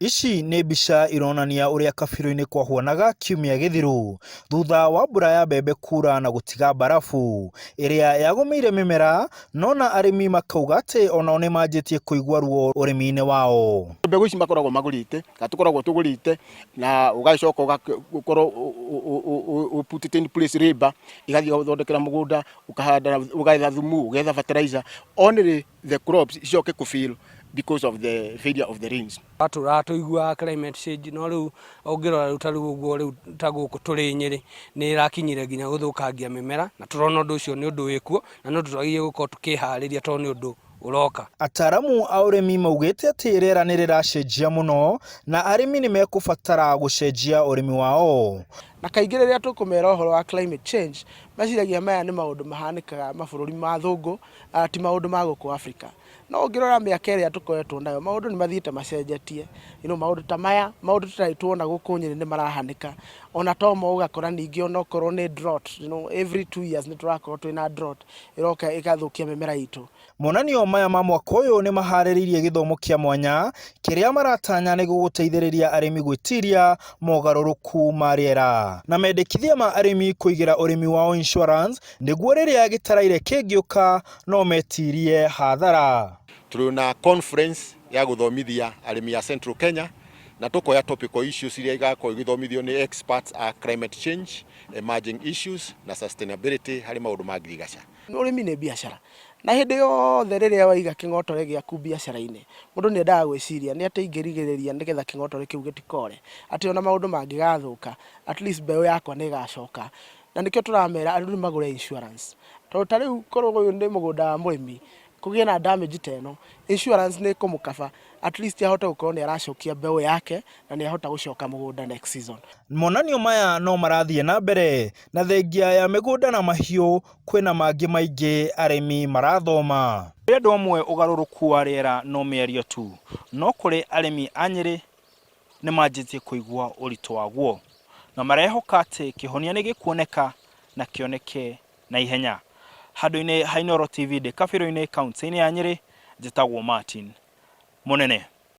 Ici nĩ mbica ironania ũrĩa kabirũ-inĩ kwahuanaga kiumia gĩthiru thutha wa mbura ya mbembe kura na gũtiga mbarabu ĩrĩa yagũmĩire mĩmera no na arĩmi makauga atĩ onao nĩ manjĩtie kũigua ruo ũrĩmi-inĩ wao. Mbegũ ici makoragwo magũrĩte kana tũkoragwo tũgũrĩte na ũgagĩcoka ũgakorwo ũ put it in place labour igathiĩ igagũthondekera mũgũnda ũkahanda ũgetha thumu ũgetha fertilizer only the crops icoke kũ fail because of the failure of the rains. Twatũraga tũiguaga climate change no rĩu ũngĩrora rĩu ta rĩu ũguo rĩu ta gũkũ tũrĩ Nyĩrĩ nĩ ĩrakinyire nginya gũthũkangia mĩmera na tũrona ũndũ ũcio nĩ ũndũ wĩkuo na nĩ ũndũ twagĩrĩire gũkorwo tũkĩharĩria tondũ nĩ ũndũ ũroka. Ataaramu a ũrĩmi maugĩte atĩ rĩera nĩ rĩracenjia mũno na arĩmi nĩ mekũbatara gũcenjia ũrĩmi wao. Na kaingĩ rĩrĩa tũkũmera ũhoro wa climate change, meciragia maya nĩ maũndũ mahanĩkaga mabũrũri ma athũngũ, ti maũndũ ma gũkũ Africa. No ũngĩrora mĩaka ĩrĩa tũkoretwo nayo, maũndũ nĩ mathiĩte macenjetie. You know, maũndũ ta maya, maũndũ tũtarĩ tuona gũkũ Nyĩrĩ nĩ marahanĩka. Ona to mo ũgakora ningĩ onokorwo nĩ drought, you know, every 2 years nĩ tũrakorwo twĩna drought ĩroka ĩgathũkia mĩmera itũ. Monanio maya ma mwaka ũyũ nĩ maharĩrĩirie gĩthomo kĩa mwanya kĩrĩa maratanya nĩ gũgũteithĩrĩria arĩmi gwĩtiria mogarũrũku ma rĩera na mendekithia ma arĩmi kũigĩra ũrĩmi wao insurance nĩguo rĩrĩa gĩtaraire kĩngĩũka no metirie hathara. Tũrĩ na conference ya gũthomithia arĩmi a Central Kenya na tũkoya topical issues iria igakorwo igĩthomithio nĩ experts a climate change, emerging issues na sustainability harĩ maũndũ ma ngirigaca. Ũrĩmi nĩ biacara na hĩndĩ yothe rĩrĩa waiga kĩng'otore gĩaku biacara-inĩ, mũndũ nĩ endaga gwĩciria nĩ atĩa ingĩrigĩrĩria nĩgetha kĩng'otore kĩu gĩtikore, atĩ ona maũndũ mangĩgathũka at least mbeũ yakwa nĩ ĩgacoka. Na nĩkĩo tũramera andũ nĩ magũre insurance, tondũ ta rĩu korwo ũyũ nĩ mũgũnda wa mũrĩmi, kũgĩe na damage ta ĩno, insurance nĩ ĩkũmũkaba at least ahote gũkorwo nĩ aracokia mbeũ yake na nĩ ahota gũcoka mũgũnda next season. Monanio maya no marathiĩ na mbere na thengia ya mĩgũnda na mahiũ kwĩna mangĩ maingĩ arĩmi marathoma. Kũrĩ andũ amwe ũgarũrũku wa rĩera no mĩario tu, no kũrĩ arĩmi a Nyĩrĩ nĩ manjĩtie kũigua ũritũ waguo na marehoka atĩ kĩhonia nĩ gĩkuoneka na kĩoneke na ihenya. Handũ-inĩ ha Inooro TV ndĩ Kabirũ-inĩ kaunti-inĩ ya Nyĩrĩ, njĩtagwo Martin Mũnene.